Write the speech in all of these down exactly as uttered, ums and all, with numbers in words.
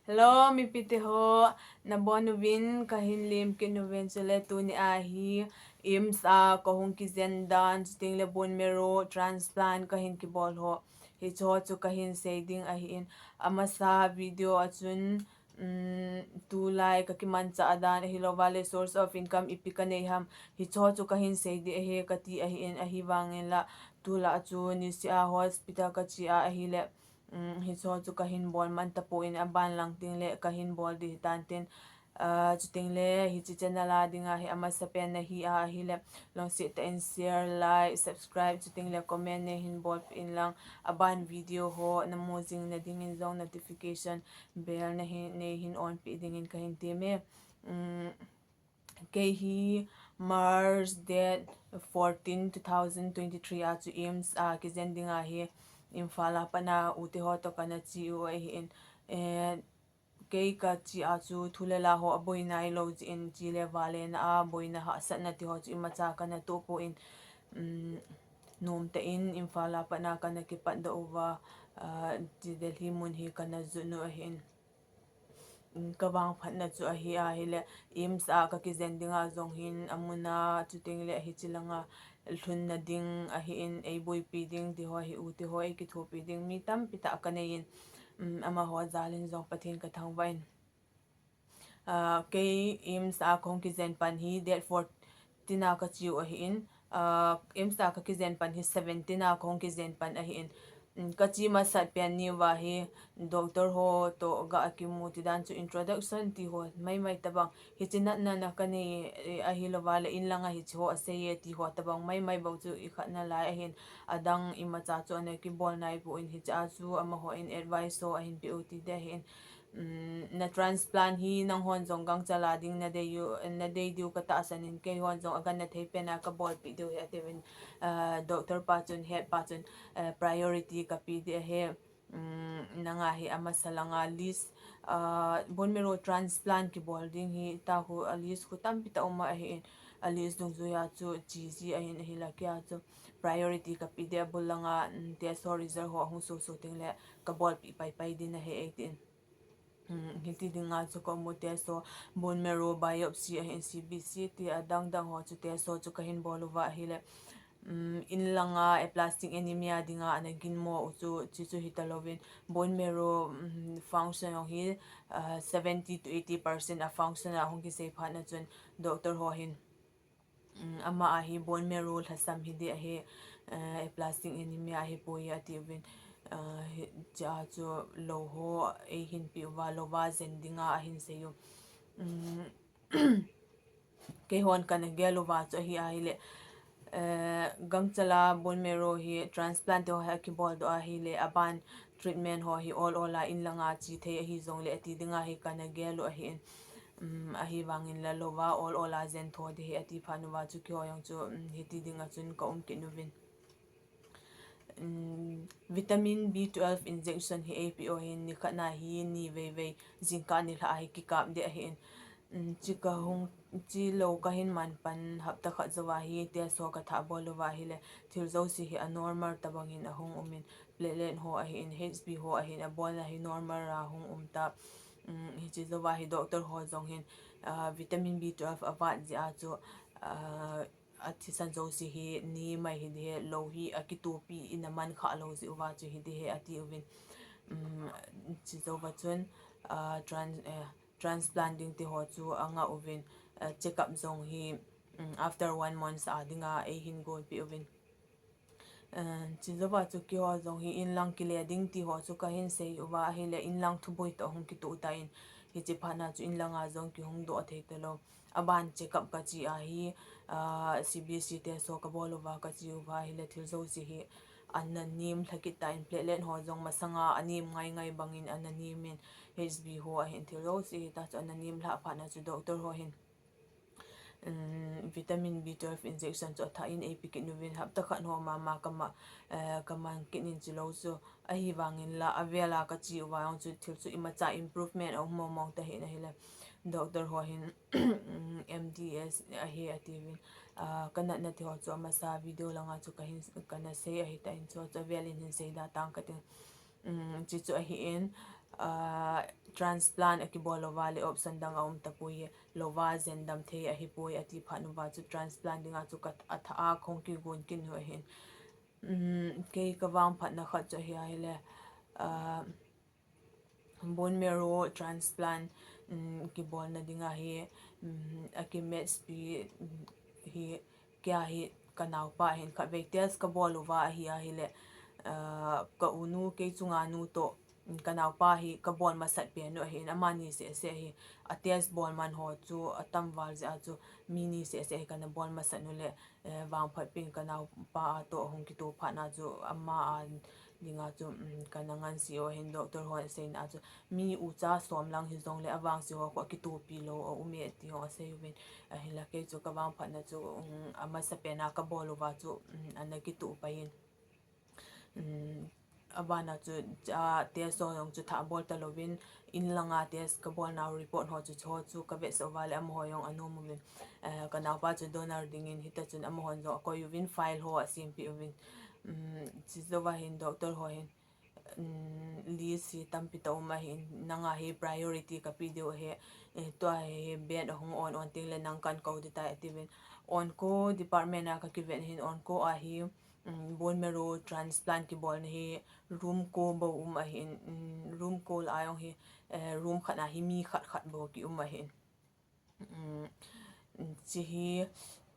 Hello, mipite ho, nabon uvin, kahin lemkit uvin, chule tuni ahi, AIIMS a kahung kijen dan, chutengle bone marrow transplant kahin kibol ho. Hicheho chu kahin sei ding ahin, amasa video a chun, um, tulai kakimanchah dan, ahilouleh source of income ipi kanei ham, hicheho chu kahin sei ding ahi kati ahin, ahivangin la, tulai chu niseh a hospital kache a ahile, um, hicheho chu kahin bol man tapon aban lang tengle kahin bol ding hitan tin, ah, chutengle hiche channel a dinga hi amasapen nahi a ahile, lungset tah in share, like, subscribe, chutengle comment neihin bolpeh in lang, aban video ho namu jing nadingin jong notification bell nahin, neihin onpeh dingin kahin temme. Um, Kei hi March date fourteen, two thousand twenty-three a chu AIIMS a kijen ding ahi, Imphal a pat a u te ho toh kana che u ahin, eh, kei kache a chu thu le la ho aboi nailou jeh in, che le vale na a boina hahsatna ti ho chu imacha kana toh pon, um, nomtah in Imphal a pat a kana kipatdoh uva, ah, che Delhi mun hi kana jot u ahin. Kavangphatna chu ahi ahile, AIIMS a kakijen dinga jong hin, amun a chutengle hiche langa lhunna ding ahin, eiboipi ding ti ho hi, u te ho eikithopi ding mi tampi tah kanei in, um, amaho jal in jong Pathen kathangvah in. Ah, kei AIIMS a kahung kijen pan hi date fourteen a kache u ahin, ah, AIIMS a kakijen pan hi seventeen a kahung kijen pan ahin, um, kache masat pen ni uva hi doctor ho toh ga kimu ti dan chu introduction ti ho maimai tabang, hiche natna na kanei, eh, ahilouleh in langa hiche ho asei e ti ho tabang maimai bou chu ikhat nalai ahin, adang imacha chu ana kibol naipon, hiche a chu amaho in advice ho ahin pe u ti ding ahin, um, na transplant hi nanghon jong gangchal a ding nadei u, nadei diu katahsan in, keihon jong agangthei pen a kabolpeh diu ahi atiuvin, ah, doctor pa chun, head pa chun, ah, priority kape ding ahi, um, nanga hi amasa langa list, ah, bone marrow transplant kibol ding hi tahu a list khu tampi tah um ahin, a list dungjuia chu che ji ahin, ahinla keia chu priority kape ding, abul langa, um, test ho result ho ahung soso tengle kabolpeh paipai ding ahi eitin. Um, hiti dinga chu ka um u test ho, bone marrow biopsy ahin, C B C ti adang dang ho chu test ho chu kahin bol uva ahile, um, in langa aplastic anemia dinga ana ginmo u chu, chuche chu hitalouvin, bone marrow, um, function jong hi, ah, seventy to eighty percent a function a hung kisei phat na chun doctor ho hin, um, ama a hi bone marrow lhasam hiding ahi, eh, aplastic anemia ahipoi atiuvin, ah, hiche a chu lou ho eihin pe uva, lou va jen dinga ahin sei u. Um, keihon kana gel uva chu ahi ahile, eh, gangchal a bone marrow hi transplant ho hi akibol doh ahile, aban treatment ho hi ol ol a in langa che thei ahi jongle ati dinga hi kana gel u ahin, um, ahivangin la lou va ol ol a jen tho ding ahi ati phat uva chu keiho jong chu, um, hiti dinga chun ka um kit uvin. Um, vitamin B twelve injection hi eipe u ahin, nikhat na hi ni vei vei, jingkah nilhah a hi kikap ding ahin, um, che kahung, che lou kahin man pan hapta khat jouva hi test ho kathah bol uva ahile, thil jouse hi a normal tabang in ahung um in, platelet ho ahin, H B ho ahin, abon a hi normal a hung um ta. Um, hiche jouva hi doctor ho jong hin, ah, vitamin B twelve avat jeh a chu, ah, athisan jouse hi ni mai hiding ahi, lou hi akitopi in aman kha lou jeh uva chu hiding ahi atiuvin. Um, hiche jouva chun, ah, tran-, eh, transplant ding ti ho chu angah uvin, ah, check up jong hi, um, after one month a dinga eihin gonpeh uvin. Eh, hiche jouva chu keiho jong hi in lang kile ding ti ho chu kahin sei uva ahile, in lang thuboi toh hung kitoh tan, hiche phat na chu in langa jong kihung doh thei talou. Aban check up kache a hi, ah, C B C test ho kabol uva kache uva ahile, thil jouse hi ana nem lha kit tan, platelet ho jong masanga anem ngai ngai bangin ana nem in, H B ho ahin, thil jouse hi ta chu ana nem lha phat na chu doctor ho hin, um, vitamin B twelve injection chu athah in eipe kit uvin, hapta khat ho mama kama, eh, kamang kit in che lou chu, ahivangin la avel a kache uva jong chu thil chu imacha improvement aum mong mong tahih in ahile, doctor ho hin, um, M D S ahi atiuvin, ah, kanatna ti ho chu amasa video langa chu kahin, kana sei ahitan, chu chu avel in hin sei da tang kating. Um, chuche chu ahin, ah, transplant akibol louva le option dang aum tapoi, louva jendam thei ahipoi ati phat uva chu transplant dinga chu ka, atha a kahung kigon kit u ahin. Um, kei kavangphatna khat chu ahi ahile, ah, bone marrow transplant, um, kibolna dinga hi, um, akimatch pi, um, hi, kei a hi kanaopa hin khatvei test kabol uva ahi ahile, ah, ka unu kei chunga nu toh, um, kanaopa hi kabol masat pen u ahin, amani seh seh hi, a test bol man ho chu atam val jeh a chu mi ni seh seh hi kana bol masat u le, eh, vangphat pen kanaopa a toh ahung kitoh phat na chu ama a dinga chu, um, kana ngansi u ahin, doctor hon aseina chu mi ucha som lang hijongle avangse ho khu akitopi lou aume ti ho asei uvin, ahinla kei chu kavangphatna chu, um, amasapen a kabol uva chu, um, ana kitoh pai in. Um, abana chu, ah, test ho jong chu thah bol talouvin, in langa test kabolnau report ho chu, chu ho chu kavetsah uva le amaho jong anom uvin, eh, kanaopa chu donor dingin hita chun amahon jong akoi uvin, file ho asempeh uvin. Um, chujouva hin doctor ho hin, um, list hi tampi tah um ahin, nanga hi priority kapeh diu ahi, eh, tua hi bet ahung on on tengle nang kahin kou ding tai atiuvin. Onco department a kakivet hin, onco a hi, um, bone marrow transplant kibolna hi room ko bou um ahin, um, room ko lah a jong hi, eh, room khat a hi mi khat khat bou kium ahin. Um, chi hi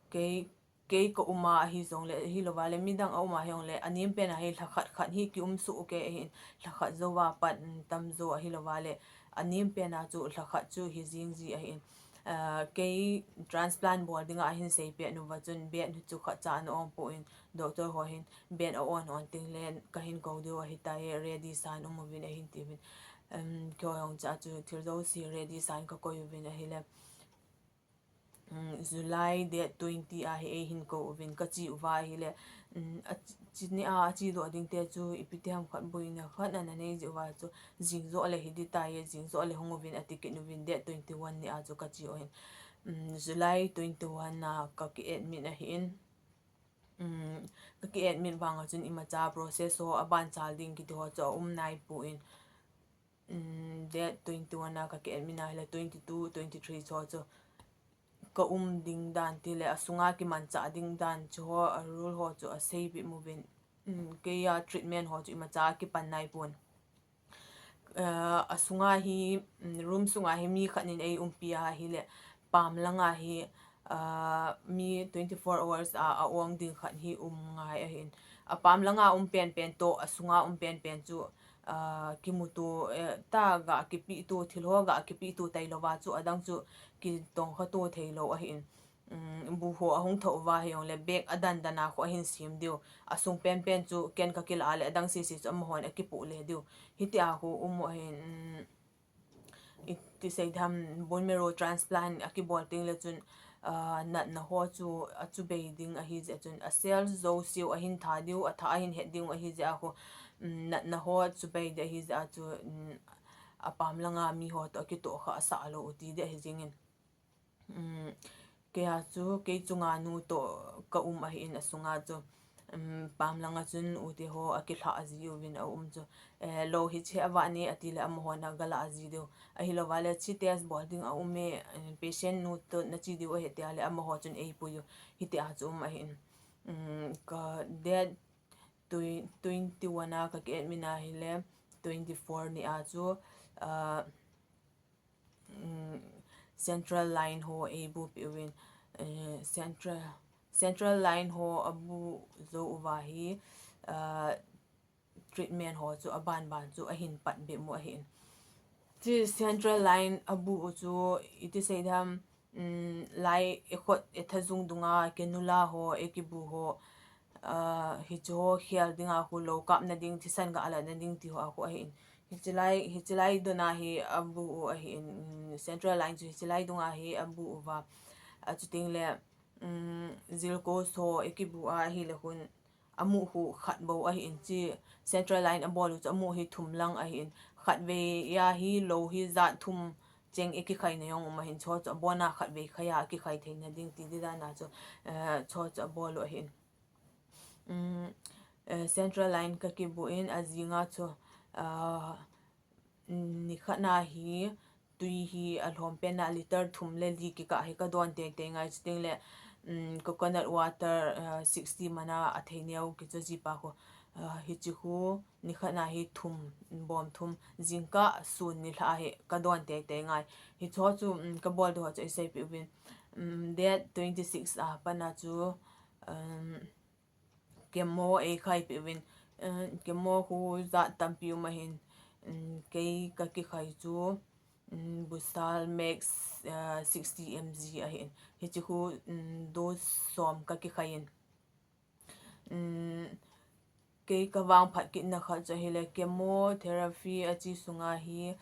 kei, kei kaum a ahijongle, ahilouva le midang aum a hijongle, anempen a hi lha khat khat hi kium soh kei ahin, lha khat jouva pat, um, tamjo ahilouva le, anempen a chu lha khat chu hijing ji ahin. Ah, kei transplant bol dinga ahin seipeh uva chun bet chu khatcha ana ong poi, doctor ho hin bet a on on tengle kahin kou diu ahitai, ready san um uvin ahin tiuvin. Um, keiho jong chua chu thil jouse ready san kakoi uvin ahile, um, July date twenty a hi eihin kou uvin kache uva ahile, um, achi, chi ni a achedoh ding te chu ipi ti ham khat boina khat ana nei jeh uva chu jing joh le hiding tai, jing joh le hung uvin ati kit uvin date twenty-one ni a chu kache u ahin. Um, July twenty-one a kaki admit ahin. Um, kaki admit vanga chun imacha process ho abanchal ding kiti ho chu aum naipon. Um, date twenty-one a kaki admit ahile twenty-two, twenty-three chu, chu kaum ding dan tile asunga kimanchah ding dan chu ho, a rule ho chu aseipeh uvin. Um, kei a treatment ho chu imacha kipan naipon. Ah, asunga hi, um, room sunga hi mi khat in eiumpi ahile, pam langa hi, ah, mi twenty-four hours a, a-ong ding khat hi um ngai ahin. Apam langa um penpen toh, asunga um penpen chu, ah, kimuto, eh, tah ga kipehto, thil ho ga kipehto tailouva chu adang chu kitongkhato theilou ahin. Um, bu ho ahung thoh uva hijongle bag adan dan a khu ahin sem diu. Asung penpen chu ken kakilah le adang sese chu amahon akipoh le diu. Hitia khu um u ahin, um, iti sei ding ham, bone marrow transplant akibol tengle chun, ah, natna ho chu achubei ding ahijeh chun, a cells jouseu ahin tha diu, atha ahin het diu ahijeh a khu, um, natna ho achubei ding ahijeh a chu, um, apam langa mi ho toh akitohkhah asah lou u ti ding ahi jengin. Um, kei a chu, kei chunga nu toh kaum ahin asunga chu, um, pam langa chun u te ho akilhah ji uvin aum chu. Eh, lou hiche avah ne atile amahon agalah ji diu. Ahilouva le hiche test bol ding aume, eh, patient nu toh nache diu ahi tia le amaho chun eipui u. Hitia chu um ahin. Um, ka date twen-, twenty-one a kaki admit ahile, twenty-four ni a chu, ah, um, central line ho eibuhpeh uvin, eh, central, central line ho abuh jou uva hi, ah, treatment ho chu abanban chu ahin patbep u ahin. Hiche central line abuh u chu iti sei ding ham, um, lai ekhut ethajung dunga cannula ho, ekibu ho, ah, hiche ho khel dinga khu lou kapna ding, thisan galatna ding ti ho a khu ahin. Hichelai, hichelai dona hi abuh u ahin, um, central line chu hichelai dunga hi abuh uva. Achutengle, um, glucose ho ekibu a ahile khun amuh khu khat bou ahin, hiche central line abol u chu amuh hi thum lang ahin. Khatvei a hi lou hi jat thum cheng ekikhaina jong um ahin, chuho chu abona khatvei khai a kikhai theina ding ti ding dan a chu, eh, chuho chu abol u ahin. Um, eh, central line kakibuh in ajinga chu, ah, Nikhat na hi tui hi alhom pen a liter thum le li kikah hi kadon teitei ngai, chuteng le, um, coconut water, uh, sixty mana athei neo kichu jipa khu, uh, hichi khu nikhat na hi thum, bom thum, jingkah sun nilhah hi kadon teitei ngai. Hicho chu, um, kabol diu ho chu isei peh uvin. Um, date twenty six a pat na chu, um, chemo eikhai peh uvin. Uh, chemo khu jat tampi um ahin, um, kei kakikhai chu, um, Busal Max, uh, sixty M G ahin. Hichi khu, um, dose som kakikhai in. Um, kei kavangphat kitna khat chu ahile chemotherapy achi sunga hi,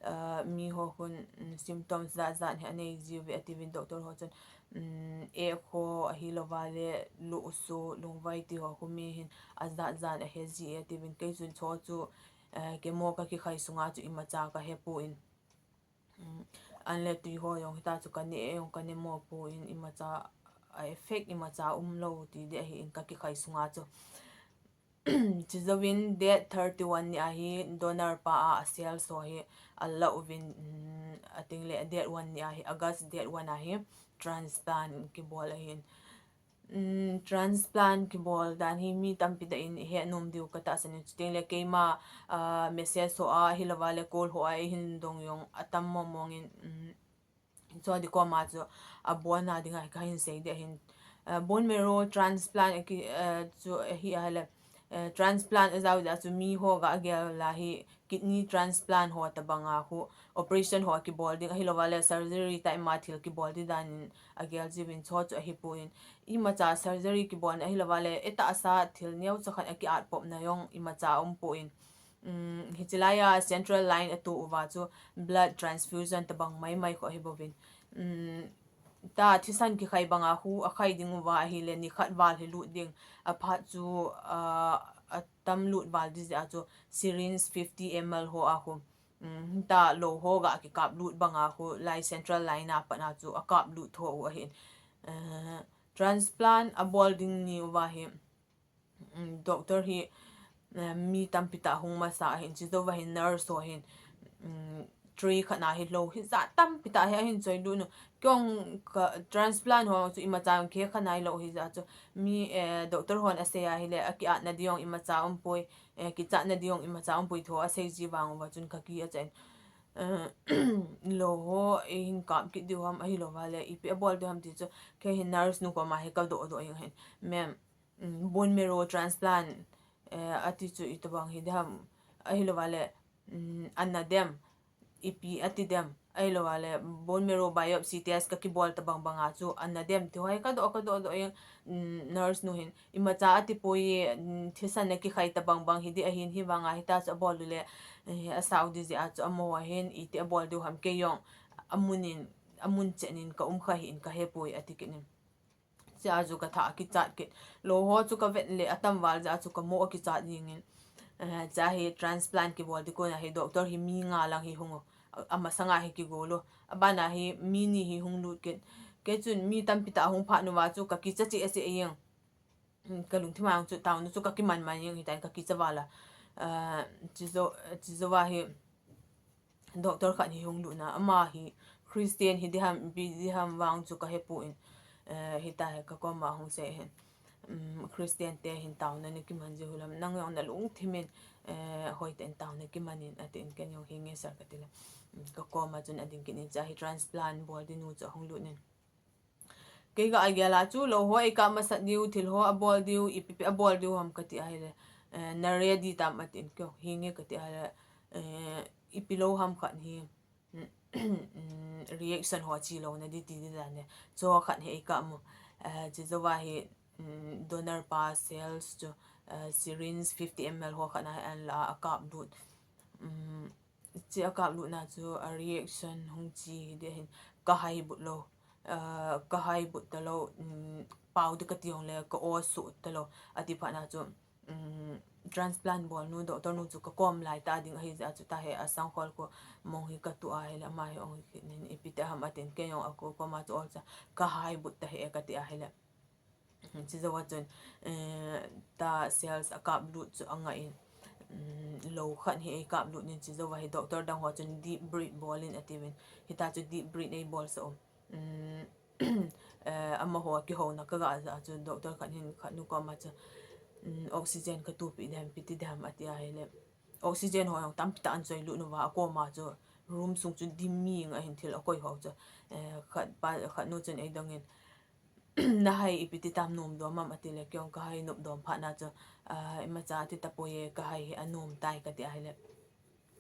uh, mi ho khun, um, symptoms jat jat hi anei jiuve atiuvin doctor ho chun, um, echo ahilouva le luso, lungvai ti ho khu mi hin ajat jat ahe ji e atiuvin kei chun cho chu, uh, chemo kakikhai sunga chu imacha kahepon. Um, an le tui ho jong hita chu kane jong kane mo pon imacha a effect imacha umlou ti ding ahin kakikhai sunga chu. Chujouvin date thirty one ni a hi donor pa a cells ho hi ala uvin, um, ateng le date one ni a hi, August date one a hi transplant kibol ahin. Um, transplant kibol dan hi mi tampi tah in ihe nom diu katahsan in, chuteng le keima, uh, message ho a ahilouva le call ho a eihin dong jong atam mong mong in, um, cho ding koma chu abolna dinga kahin sei ding ahin, uh, bone marrow transplant aki, uh, chu ahi ahile, uh, transplant ajao jeh a chu mi ho ga agel a hi kidney transplant ho tabanga khu operation ho kibol ding ahilouva le surgery tah ima thil kibol ding dan in agel jiuvin cho chu ahipon, imacha surgery kibolna ahilouva le itahsa thil neocha khat akiat popna jong imacha umpon. Um, hichi laiya central line ato uva chu blood transfusion tabang maimai khu ahibouvin. Um, ta thisan kikhai banga khu akhai ding uva ahile nikhat val hi lut ding. Aphat chu, uh, atam lut val ding jeh a chu syringe fifty M L ho a khu, um, ta lou ho ga kikap lut banga khu lai central line a pat na chu akap lut tho u ahin. Uh, transplant abol ding ni uva hi, um, doctor hi, um, mi tampi tah hung masa ahin, chujouva hin nurse ho hin, um, tray khat na hi lou hi jat tampi tah hi ahin choi lut u. Kei jong ka transplant ho chu imacha khe khat na hi lou hi jeh a chu mi, eh, doctor hon asei ahile akiatna ding jong imacha umpoi, eh, kichatna ding jong imacha umpoi ti ho asei ji vang uva chun kaki achain. Eh, lou ho eihin kap kit diu ham ahilouva le ipi abol diu ham ti chu kei hin nurse nu koma hi kadoh doh jeng ahin. Ma'am, um, bone marrow transplant, eh, ati chu itobang hi ding ham ahilouva le, um, ana dem, ipi ati dem ahilouva le bone marrow biopsy test kakibol tabang banga chu ana dem ti ho hi kadoh kadoh doh jeng, um, nurse nu hin imacha atipoi, um, thisan akikhai tabang bang hi ding ahin hivanga hita chu abol u le, eh, asao ding jeh a chu amaho hin iti abol diu ham kei jong amun in, amun chen in ka um kha hi in kahepoi ati kit in. Chua chu kathah akichat kit. Lou ho chu kavet le atam val jeh a chu kamoh akichat jing in. Eh, chua hi transplant kibol ding kona hi doctor hi mi nga lang hi hung u. A, amasanga hi kigol u. Abana hi mi ni hi hung lut kit. Kei chun mi tampi tah hung phat uva chu kakicha cheh cheh jeng. Kalungthim a chu taona chu kakiman man jeng hitan kakicha val a. Eh, chujou, chujouva hi doctor khat hi hung lut na, ama hi Christian hi ding ham, ipi ding ham vang chu kahepon, eh, hita hi kakoma hung sei hin, um, Christian te hin taona nakiman jiu hilam, nang jong nalungthim in, eh, hoitah in taona kiman in atin, ken jong hinge sir katile, um, kakoma chun ading kit in chua hi transplant bol ding nu chu ahung lut in. Kei ga agel a chu lou ho eikap masat diu, thil ho abol diu, ipi ipi abol diu ham kati ahile, eh, na ready tam atin, kei hinge kati ahile, eh, ipi lou ham khat hi, reaction ho chi louna ding ti ding dan le. Chu ho khat hi eikap u. Eh, chujouva hi, um, donor pa cells chu, eh, syringe fifty M L ho khat na hi anla a, akap lut. Um, Chu akap lutna chu a reaction hung chi hi ding ahin, kahai but lou, ah, kahai but talou, um, pao ding kati jongle ka aw suh talou, ati phat na chu, um, transplant bol nu, doctor nu chu kakom lai ta ding ahi jeh a chu tahi a sangkhol khu mong hi katuh ahile ama hi ong hi kit in ipi ti ham atin, kei jong akoma chu olcha kahai but tahi e kati ahile. Chujouva chun, eh, ta cells akap lut chu angah in, um, lou khat hi eikap lut in, chujouva hi doctor dang ho chun deep breath bol in atiuvin. Hitia chu deep breath eibol sah u. Um, eh, amaho kihouna kaga ja chu doctor khat hin khat nu koma chu, um, oxygen katupi dem, ipi ti dem ati ahile. Oxygen ho jong tampi tah ahin choi lut uva, akoma chu room sung chu dim mi nga hin thil akoi ho chu, eh, khat pa, khat nu chun eidongin, "Nahai ipi ti tam nom dom am?" atile, kei jong kahai nop dom phat na chu, ah, "Imacha ti tapoi e, kahai hi anom tai," kati ahile,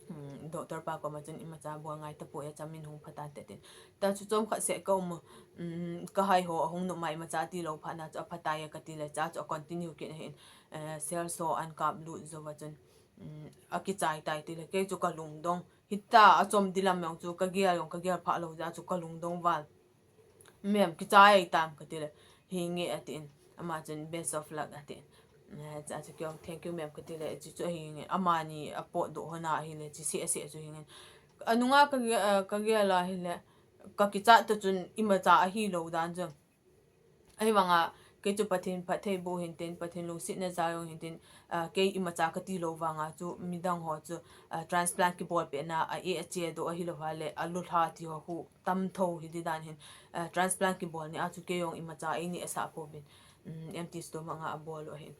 um, doctor pa koma chun, "Imacha bol ngai tapoi, achamin hung pha tante," tin. Ta chu chomkhat seh kaum u, um, kahai ho ahung nop ma, imacha tilou phat na chu apha tai e katile, cha chu acontinue kit ahin, eh, cells ho ahin kap lut jouva chun, um, akichai tai tile, kei chu kalungdong. Hitia achom dilam jong chu kagel jong kagel phah lou jeh a chu kalungdong val. "Ma'am, kichai tam," katile, "Hinge," atin. Ama chun, "Best of luck," atin. Eh, cha chu kei jong, "Thank you, ma'am," katile, chuchu ahinge, amani apotdoh hon ahile, chuseh seh chu hingin. Anunga kage-, eh, kagel ahile, kakichat ta chun imacha ahilou dan chu. Ahivanga, kei chu Pathen phattheiboh hintin, Pathen lungsetna jal jong hintin, ah, kei imacha katilou vanga chu midang ho chu, ah, transplant kibol pehna a eh a chedoh ahilou vale, alulha ti ho khu tamtho hidi dan hin, ah, transplant kibol ni a chu kei jong imacha eineh sah pouvin, um, empty stomach a abol u ahin.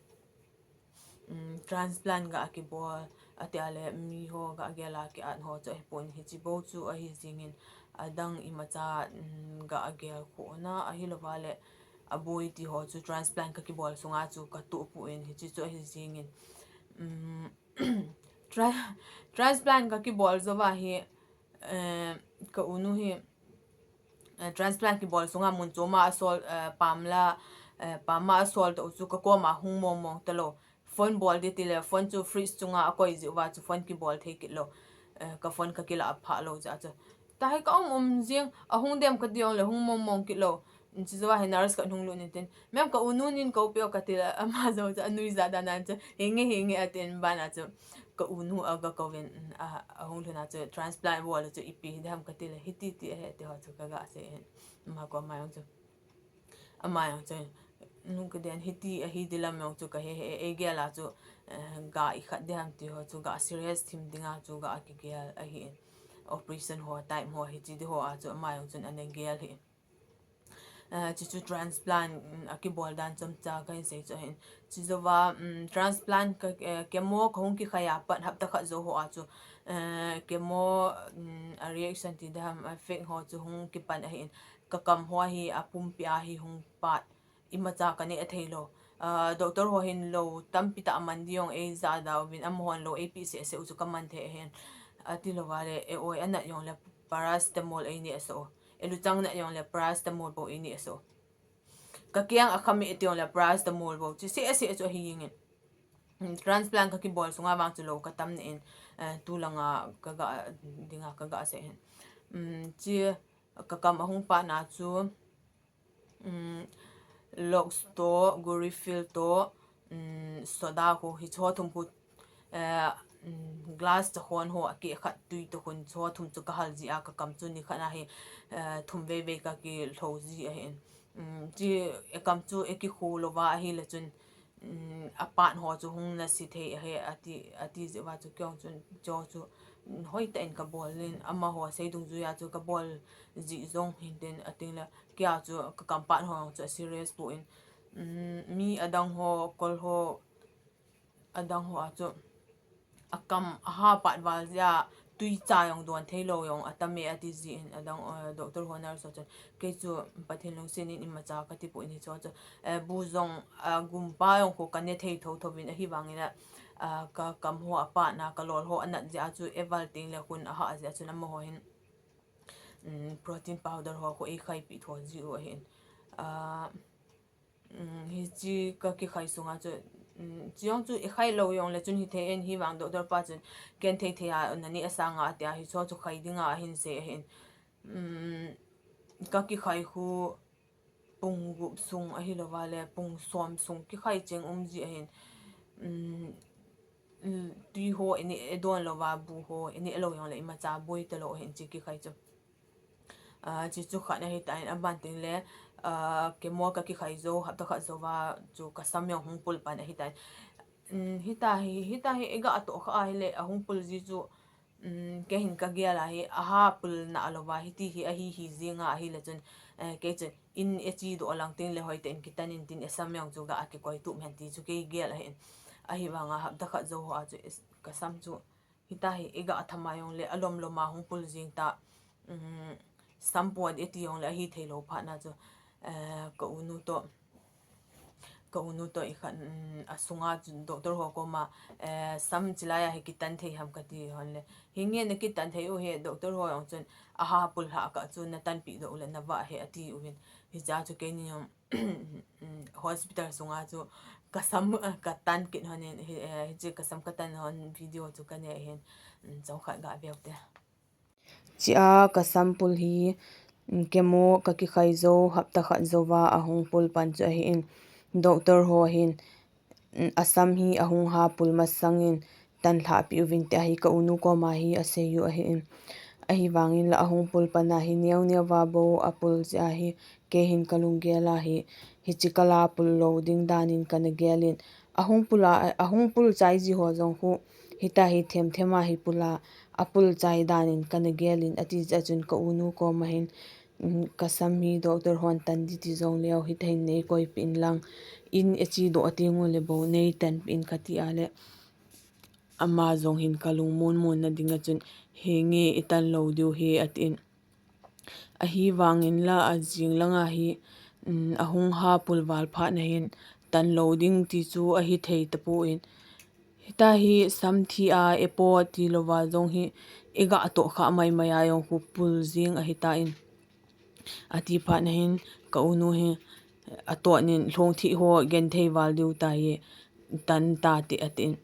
Um, transplant ga kibol, atia le miho ga gel a ki-at ho chu ahipon, hiche bou chu ahi jingin, adang imacha, um, ga gel khona ahilou vale, aboi ti ho chu transplant kakibol sunga chu katoh poi, hiche chu ahi jingin. Um, tra-, transplant kakibol jouva hi, eh, ka unu hi, eh, transplant kibol sunga mun choma asol, eh, pamla, eh, pama asol tah u chu kakoma hung mong mong talou. Phone bol ding tile, phone chu fridge chunga akoi jeh uva chu phone kibol thei kit lou. Eh, ka phone kakilah phah lou jeh a chu. Tahi kaum um jing, ahung dem kati jongle hung mong mong kit lou. Chujouva hi nurse khat hung lut in tin, "Ma'am, ka unu nin koupeh o," katile, ama jou chu anuijat dan a chu, "Hinge, hinge," atin, bana chu ka unu aga kouvin, a, ahung lhun a chu, "Transplant bol chu ipi hidem?" katile, "Hiti ti ahi," ti ho chu kaga sei in. Ama koma jong chu, ama jong chu, "Nu, kaden hiti ahi dilam jong chu kahe, he, eigel a chu, eh, ga ikhat diham ti ho chu, ga serious thim dinga chu ga kigel ahin. Operation ho, type ho, hiche di ho a chu ama jong chun ana gel hi." Ah, chuchu transplant, mm, akibol dan chomcha kahin sei chu ahin. Chujouva, mm, transplant ka, eh, chemo kahung kikhai a pat hapta khat jou ho a chu, eh, chemo, mm, a reaction ti dam, effect ho chu hung kipan ahin. Ka kam ho hi apumpi a hi hung pat, imacha kaneh thei lou. Ah, doctor ho hin lou tampi tah aman ding jong eija da uvin, amahon lou eipeh seh seh u chu kaman thei ahin. Ati louva le, e oi anat jongle paracetamol eineh sah u. E luchang nat jongle paracetamol bou eineh sah u. Ka keng akham e ti jongle paracetamol bou. Chuseh seh chu ahi jingin. Mm, transplant kakibol sunga vang chu lou katam neh in, eh, tulanga kaga, dinga kaga sei hin. Mm, chu ka kam ahung pat na chu, um, Lux toh, Nurofen toh, um, soda khu, hicho thum khu, eh, um, glass chakhon ho akeh khat tui toh khun, hicho thum chu kahal ji a, ka kam chu nikhat na hi, eh, thum vei vei kakilho ji ahin. Um, chu e kam chu e kikhu louva ahile chun, um, apat ho chu hung nasi thei ahi, ati, ati jeh uva chu kei jong chun, chu chu, um, hoitah in kabol in, amaho sei dungjuia chu kabol ji jong hintin, ating le, kei a chu ka kam pat ho jong chu a serious poi, um, mi adang ho, kol ho, adang ho a chu, akam aha pat val jeh a, tui cha jong don thei lou jong atam e ati jin, adang, eh, doctor ho, nurse ho chun, kei chu Pathen lungset in imacha kati poi, hicho chu, eh, bu jong, ah, gumpa jong khu kane thei tho tho vin, ahivangin a, ah, ka kam ho apat na, ka lol ho anat jeh a chu, e val teng le khun aha jeh a chun amaho hin, um, protein powder ho khu eikhai pi tho ji u ahin. Ah, um, hiche kakikhai sunga chu, um, chu jong chu ikhai lou jongle chun hithei in, hivang doctor pa chun ken thei thei a naneh sanga atia, hicho chu khai dinga ahin sei ahin. Um, kakikhai khu pung gup sung ahilouva le pung som sung kikhai cheng um ji ahin. Um, tui ho ineh, edon louva bu ho ineh lou jongle imacha boi talou ahin, hiche kikhai chu. Ah, chuchu khat ahitan, aban teng le, ah, chemo kakikhai jou, hapta khat jouva chu kasam jong hung pul pan ahitan. um, hita hi, hita hi iga atoh kha ahile ahung pul ji chu, um, kei hin kagel a hi, aha pul na lou va, hiti hi ahi hi jinga ahile chun, eh, kei chun in iche doh lang teng le hoitah in kitan in tin isam jong chu ga kikoi tup hen ti chu kei gel ahin. Ahivanga hapta khat jou ho a chu is-, kasam chu hita hi iga thama jong le alom lom a hung pul jing ta, um, sam pua iti jong le ahi thei lou phat na chu, eh, ka unu toh, ka unu toh ikhat, um, asunga chu doctor ho koma, eh, sam chilai a hi kitan thei ham kati hon le, hinge na kitan thei u hi, doctor ho jong chun aha pul lha ka chu na tanpi doh le na va hi ati uvin. Hicha chu keini jong hospital sunga chu kasam, eh, katan kit hon in, hi, eh, hiche kasam katan hon video chu kanei hin, um, chomkhat ga veu te. Chia kasam pul hi, um, kemo kakikhai jou, hapta khat jou va ahung pul pan chu ahin, doctor ho hin, um, asam hi ahung ha pul masang in, tan lhah peh uvin tia hi ka unu koma hi asei u ahin. Ahivangin la ahung pul pan a hi neo neo va bou apul jeh a hi kei hin kalunggel a hi, hiche kala pul lou ding dan in kana gel in. Ahung pul a, ahung pul chai ji ho jong khu, hita hi them them a hi pul a, apul chai dan in kana gel in, ati jeh a chun ka unu koma hin, um, kasam hi doctor hon tan ding ti jong leu, hita hin nei koipeh in lang, in iche doh a teng u le bou nei tanpeh in kati a le, ama jong hin kalung mon mon na ding a chun, hinge itan lou diu hi atin. Ahivangin la ajing lang a hi, um, ahung ha pul val phat na hin tan lou ding ti chu ahi thei tapon. Hita hi sam thi a epo ti lou va jong hi iga atoh kha mai mai a jong khu pul jing ahi tan. Ati phat na hin ka unu hi atoh nin lhong thi ho gen thei val diu ta hi tan ta ti atin.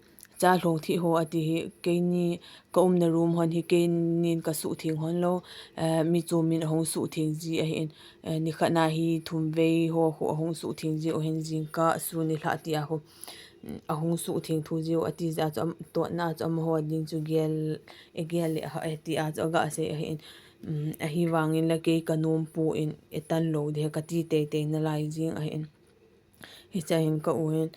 Cha lhong thi ho ati hi keini ka umna room hon hi keinin ka suhtheng hon lou, eh, mi chom in ahung suhtheng ji ahin, eh, nikhat na hi thum vei ho khu ahung suhtheng ji u hin jingkah sun nilhah ti a khu, mm, ahung suhtheng thu ji u ati jeh a chu am-, totna chu amaho ding chu gel, igel le ha, eh, ti a chu aga sei ahin, mm, ahivangin la kei ka nom pon itan lou ding kati teitei nalai jing ahin. Hiche a hin ka u hin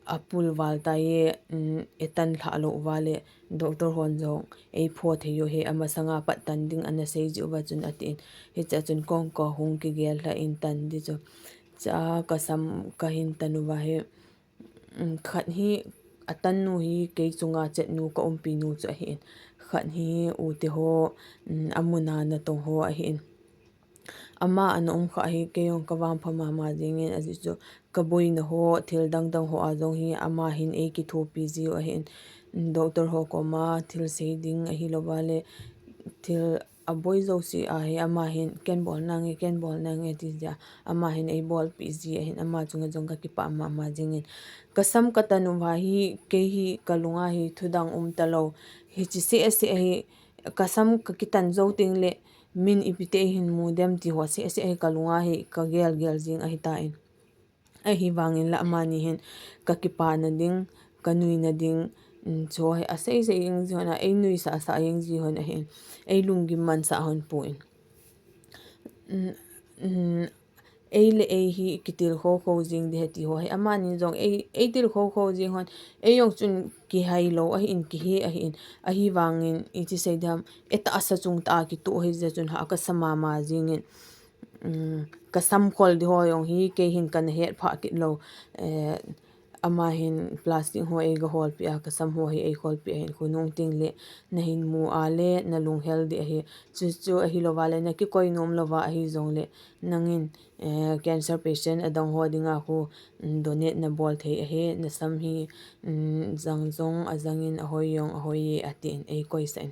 apul val tai e, um, itan lhah lou uva le doctor hon jong eipho thei u hi amasanga pat tan ding ana sei ji uva chun atin. Hiche a chun kong ka hung kigel lha in tan ding chu. Cha kasam kahin tan uva hi, um, khat hi atan nu hi kei chunga chet nu ka umpi nu chu ahin. Khat hi u te ho, um, amun a natong ho ahin. Ama ana um kha hi kei jong ka vangpha mama jingin, ajeh chu ka boina ho, thil dang dang ho a jong hi ama hin eikithopi jiu ahin, doctor ho koma thil sei ding ahilou va le thil aboi jouse a hi ama hin ken bol nange, ken bol nange ti jeh a ama hin eibolpi ji ahin, ama chunga jong ka kipah mama jingin. Ka sam ka tan uva hi kei hi ka lunga hi thudang um talou, hiche seh seh hi ka sam ka kitan jou teng le min ipi ti hin mu dem ti ho seh seh hi ka lunga hi ka gel gel jing ahi tan. Ahivangin la amani hin ka kipana ding, ka nuina ding, um, chu hi asei sei jing ji hon a, ei nuisah sah jing ji hon ahin, ei lunggim mansah hon pon. Um, um, ei le ei hi kitilkhou khou jing ding ahi ti ho hi amani jong ei, ei tilkhou khou jing hon, ei jong chun kihai lou ahin, kihe ahin, ahivangin iti sei ding ham, itahsa chung tah a kitoh hi jeh chun ha ka sa mama jingin, um, ka sam khol ding ho jong hi kei hin kana het phah kit lou, eh, ama hin plastic ho eiga holpi a, ka sam ho hi eikholpi ahin, khonung teng le nahin mu a le nalunghel ding ahi, chu chu ahilou va le nakikoi nom lou va ahi jong le nangin, eh, cancer patient adang ho dinga khu, um, donate nabol thei ahi, nasam hi, um, jang jong ajangin ahoi jong ahoi e atin eikoisah in.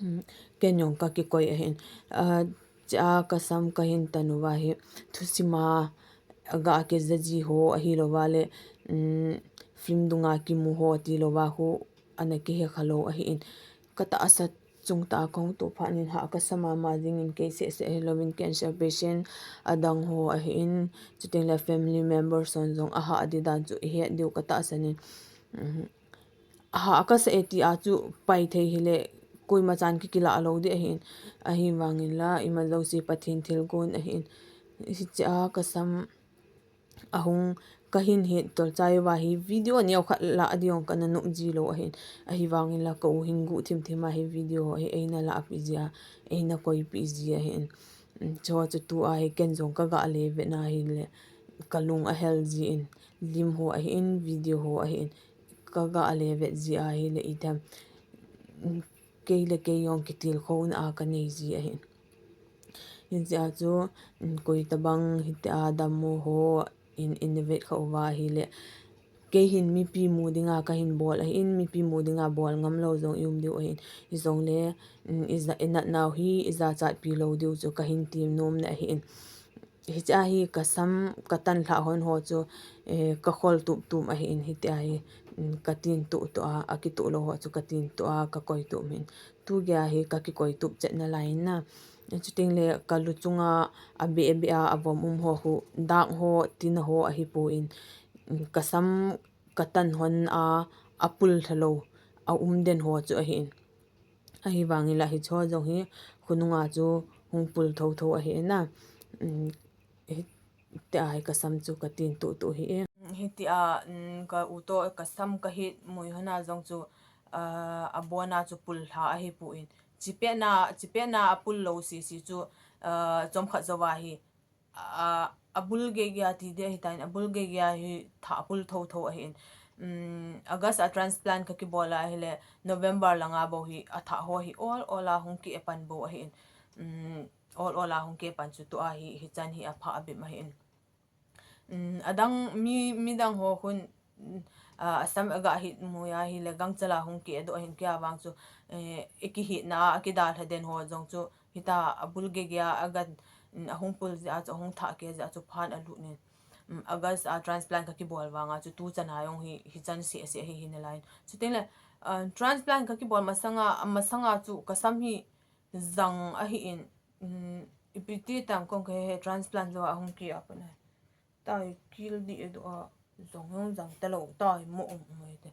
Um, ken jong ka kikoi ahin. Ah, chia ka sam kahin tan uva hi, thusim a ga kija ji ho ahilou va le, um, film dunga kimu ho tilou va khu ana kihe khalou ahin. Ka tahsa chung tah a kahung toh phat in ha ka sa mama jingin kei seh seh hilouvin cancer patient adang ho ahin, chuteng le family members hon jong aha ding dan chu ihet diu ka tahsan in. Um, aha ka sa e ti a chu pai thei hile koima chan kikila lou ding ahin, ahivangin la imajouse Pathen thilgon ahin. Hiche a ka sam ahung kahin hetol chai uva hi video neo khat la a diong kana nop ji lou ahin. Ahivangin la ka u hin guh thim thim a hi video hi eina la pi ji a, eina koi pi ji ahin. Cho chu tu a hi ken jong ka ga le ve na hi le ka lung a hel ji in, lim ho ahin, video ho ahin, ka ga le ve ji a hi le i them. Kei le kei jong kitilkhouna a ka nei ji ahin. Hiche a chu, um, koi tabang hitia dammo ho in, in vet kha uva hi le. Kei hin mipi mu dinga ka hin bol ahin, mipi mu dinga bol ngam lou jong i um diu ahin. Hijongle, um, i ja, i nat nau hi, i jachat pi lou diu chu ka hin ti nom na ahin. Hiche a hi ka sam ka tan lha hon ho chu, eh, ka khol tup tup ahin, hitia hi, um, ka tin tuh tuh a, a kituh lou ho chu ka tin tuh a, ka koi tup min. Tu gei a hi ka kikoi tup chet na lai in na. Chuting le ka lu chunga a be be a, a vom um ho khu, dang ho, tina ho ahi pon, ka sam ka tan hon a, a pul tha lou, a um den ho chu ahin. Ahivangin la hicho jong hi, khonunga chu hung pul tho tho ahi na. Um, hi, Hitia hi ka sam chu ka tin tuh tuh hi e. Hitia, um, ka u to ka sam ka hit mui hon a jong chu, ah, a bon a chu pul lha ahi pon. Chipet na, chipet na a pul lou sisi chu, ah, chomkhat jouva hi, ah, a bul gei gei a ti ding ahitan, a bul gei gei a hi thah a pul tho tho ahin. Um, August a transplant ka kibol a hi le November langa bou hi a thah ho hi ol ol a hung ki e pan bou ahin. Um, ol ol a hung ki e pan chu tu a hi, hichan hi a pha a bim ahin. Um, adang mi, midang ho khun, um, ah, a sam a ga hit mui a hi le gangchal a hung ki e doh ahin, kei a vang chu, eh, i kihit na a kidalha den ho jong chu hita a bul gei gei a a ga, um, a hung pul jeh a chu, a hung thah kei jeh a chu phan a lut nin. Um, August a transplant ka kibol vang a chu tu chan a jong hi, hichan seh seh hi hi na lai. Chuting le, ah, transplant ka kibol masanga, masanga chu ka sam hi jang ahin, um, ipi ti tam kong ka he, he transplant jou a hung ki a pat na. Tai kil di e do a, jong jong jang ta lou, tai mo um um e te.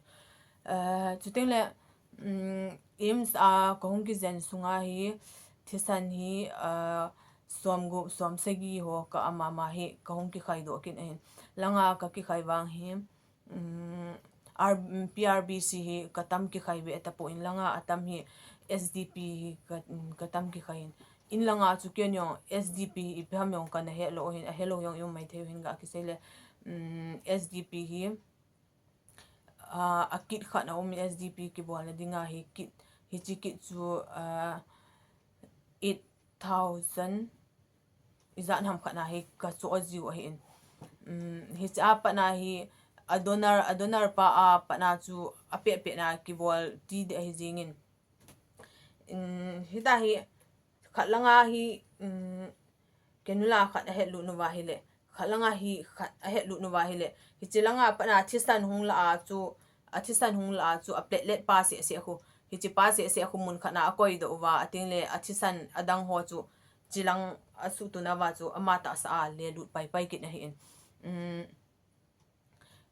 Eh, chuting le, um, AIIMS a ka hung kijen sunga hi, thisan hi, ah, som gup, som sagi ho ka ama ma hi, ka hung kikhai doh kit ahin. Langa ka kikhai vang hi, um, R, um, P R B C hi ka tam kikhai ve tapon, langa a tam hi S D P hi ka, um, ka tam kikhai in. In langa chu ken jong S D P ipi ham jong kana he lou hin, a he lou jong i um mai thei u hin ga kisei le, um, S D P hi, ah, a kit khat a um in, S D P kibol na dinga hi kit, hichi kit chu, ah, eight thousand ijat ham khat na hi ka chu a jiu ahin. Um, hichi a pat na hi a donor, a donor pa a pat na chu a peh peh na kibol ti ding ahi jingin. Um, hita hi khat langa hi, um, cannula khat a het lut nu va hi le, khat langa hi khat a het lut nu va hi le, hichi langa pat na thisan hung la a chu, a thisan hung la a chu a platelet pa seh seh khu, hichi pa seh seh khu mun khat na a koi doh uva, ating le a thisan adang ho chu chilang a suh tuna va chu ama tahsa a le lut pai pai kit ahin. Um,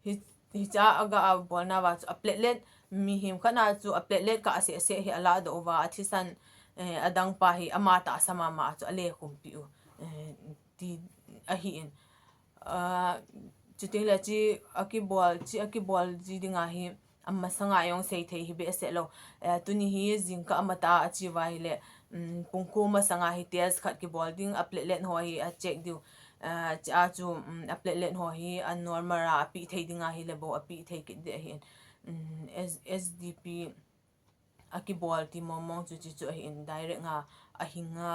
hi, hicha a ga a bol na va chu a platelet, mihem khat na chu a platelet kah seh seh hi a la doh uva, a thisan, eh, adang pa hi ama tahsa mama chu a le khum pi u, eh, ti ahin. Ah, chuting le chi a kibol, chi a kibol ji dinga hi, a masanga jong sei thei hi behseh lou. Eh, tuni hi jingkah a mata a chi va hi le, um, pungkhu masanga hi test khat kibol ding, a platelet ho hi a check diu. Eh, chi a chu, um, a platelet ho hi a normal a, a pi thei dinga hi le bou a pi thei kit ding ahin. Um, S-, S D P a kibol ti mong mong chu chi chu ahin, direct nga a hinga,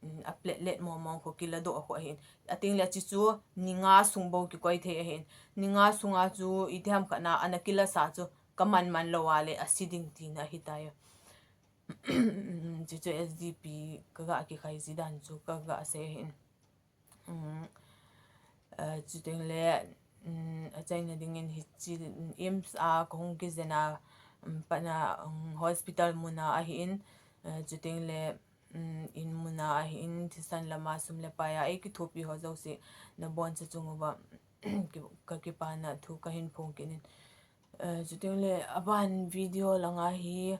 um, a platelet mong mong khu kila doh khu ahin. Ating le chi chu ni nga sung bou kikoi thei ahin. Ni nga sunga chu itiham khat na ana kila sa chu ka man man lou a le a si ding tina ahi tai. Chi chu S D P ka ga kikhai ji dan chu ka ga sei ahin. Um, ah, chuting le, um, a chaina dingin hichi, um, AIIMS a ka hung kijen a, um, pat na, um, hospital mun a ahin, ah, chuting le, um, in mun a ahin, thisan lama sum le pai a ei kithopi ho jouse na boncha chung uva, ki, ka kipana thu ka hin phong kit in. Ah, chuting le, aban video langa hi,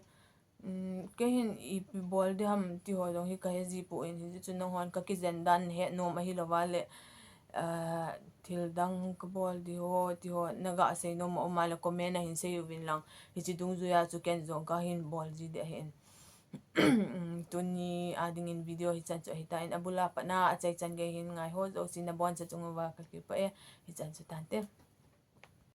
um, kei hin ipi bol ding ham ti ho jong hi ka he ji poi, hijeh chun nangho ka kijen dan he nom ahi lou va le, ah, thil dang kabol ding ho, ti ho, naga seinom a um a le comment a hin sei uvin lang. Hiche dungjuia chu ken jong kahin bol ji ding ahin. Tuni a dingin video hichan chu ahitan, abul a patna achaichan gei hin ngai ho jouse naboncha chung uva kakipah e, hichan chu tante.